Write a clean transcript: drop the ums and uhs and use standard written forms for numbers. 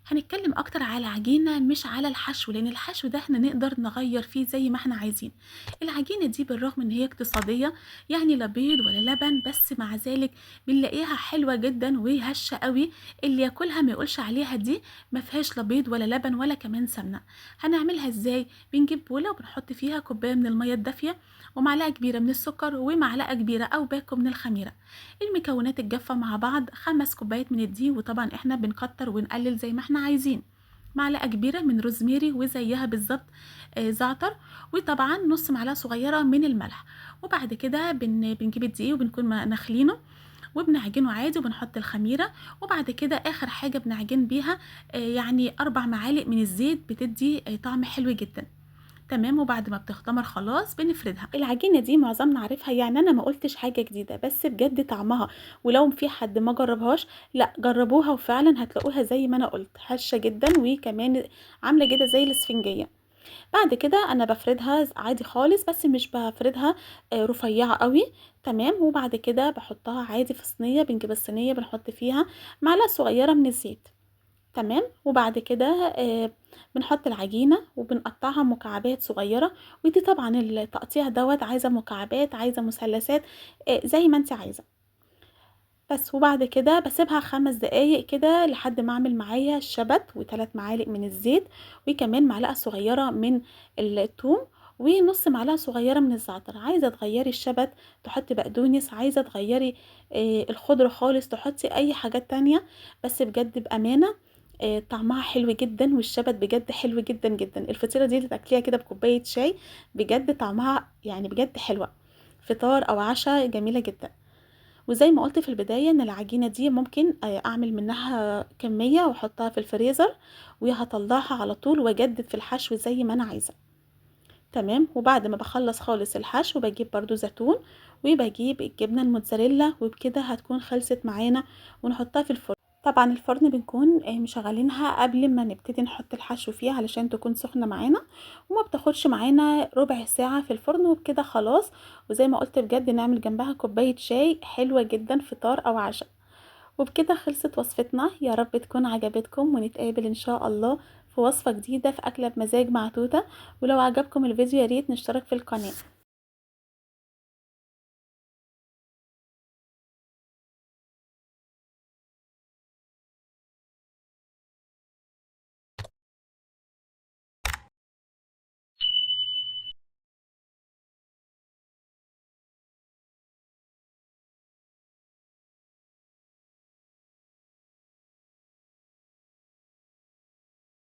هنتكلم اكتر على العجينة مش على الحشو، لان الحشو ده احنا نقدر نغير فيه زي ما احنا عايزين. العجينة دي بالرغم ان هي اقتصادية، يعني لا بيض ولا لبن، بس مع ذلك بنلاقيها حلوة جدا وهشة قوي، اللي ياكلها ما يقولش عليها دي ما فيهاش لا بيض ولا لبن ولا كمان سمنة. هنعملها ازاي؟ بنجيب بولة وبنحط فيها كوباية من المية الدافية ومعلقة كبيرة من السكر ومعلقة كبيرة او باكو من الخميرة. المكونات الجافة مع بعض 5 كوبايات من الدقيق، وطبعا احنا بنكتر ونقلل زي ما احنا عايزين، معلقة كبيرة من روزميري وزيها بالظبط زعتر، وطبعا نص معلقة صغيرة من الملح. وبعد كده بنجيب الدقيق وبنكون نخلينه وبنعجنه عادي وبنحط الخميرة. وبعد كده آخر حاجة بنعجن بيها يعني 4 معالق من الزيت، بتدي طعم حلو جدا. تمام. وبعد ما بتختمر خلاص بنفردها. العجينة دي معظمنا عارفها، يعني انا ما قلتش حاجة جديدة، بس بجد طعمها، ولو في حد ما جربهاش لا جربوها، وفعلا هتلاقوها زي ما انا قلت هشة جدا، وكمان عاملة كده زي الاسفنجية. بعد كده انا بفردها عادي خالص، بس مش بفردها رفيعة قوي. تمام. وبعد كده بحطها عادي في صينية، بنجيب الصينية بنحط فيها معلقة صغيرة من الزيت. تمام. وبعد كده بنحط العجينة وبنقطعها مكعبات صغيرة، ودي طبعا التقطيع دوت عايزة مكعبات عايزة مثلثات، زي ما انت عايزة بس. وبعد كده بسيبها 5 دقايق كده لحد ما اعمل معايا الشبت وثلاث معالق من الزيت، وكمان معلقة صغيرة من الثوم ونص معلقة صغيرة من الزعتر. عايزة تغيري الشبت تحطي بقدونس، عايزة تغيري الخضرة خالص تحطي اي حاجات تانية، بس بجد بأمانة طعمها حلو جدا، والشبت بجد حلو جدا جدا. الفطيرة دي تاكليها كده بكوباية شاي، بجد طعمها بجد حلوة، فطار او عشاء جميلة جدا. وزي ما قلت في البداية ان العجينة دي ممكن اعمل منها كمية واحطها في الفريزر، وهطلعها على طول واجدد في الحشو زي ما انا عايزة. تمام. وبعد ما بخلص خالص الحشو بجيب برضو زيتون وبجيب الجبنة الموتزاريلا، وبكده هتكون خلصت معانا، ونحطها في الفرن. طبعا الفرن بنكون مشغلينها قبل ما نبتدي نحط الحشو فيها علشان تكون سخنة معانا، وما بتاخدش معانا ربع ساعة في الفرن، وبكده خلاص. وزي ما قلت بجد نعمل جنبها كوباية شاي حلوة جدا، فطار او عشاء. وبكده خلصت وصفتنا، يا رب تكون عجبتكم، ونتقابل ان شاء الله في وصفة جديدة في أكلة بمزاج مع توتة. ولو عجبكم الفيديو يا ريت نشترك في القناة.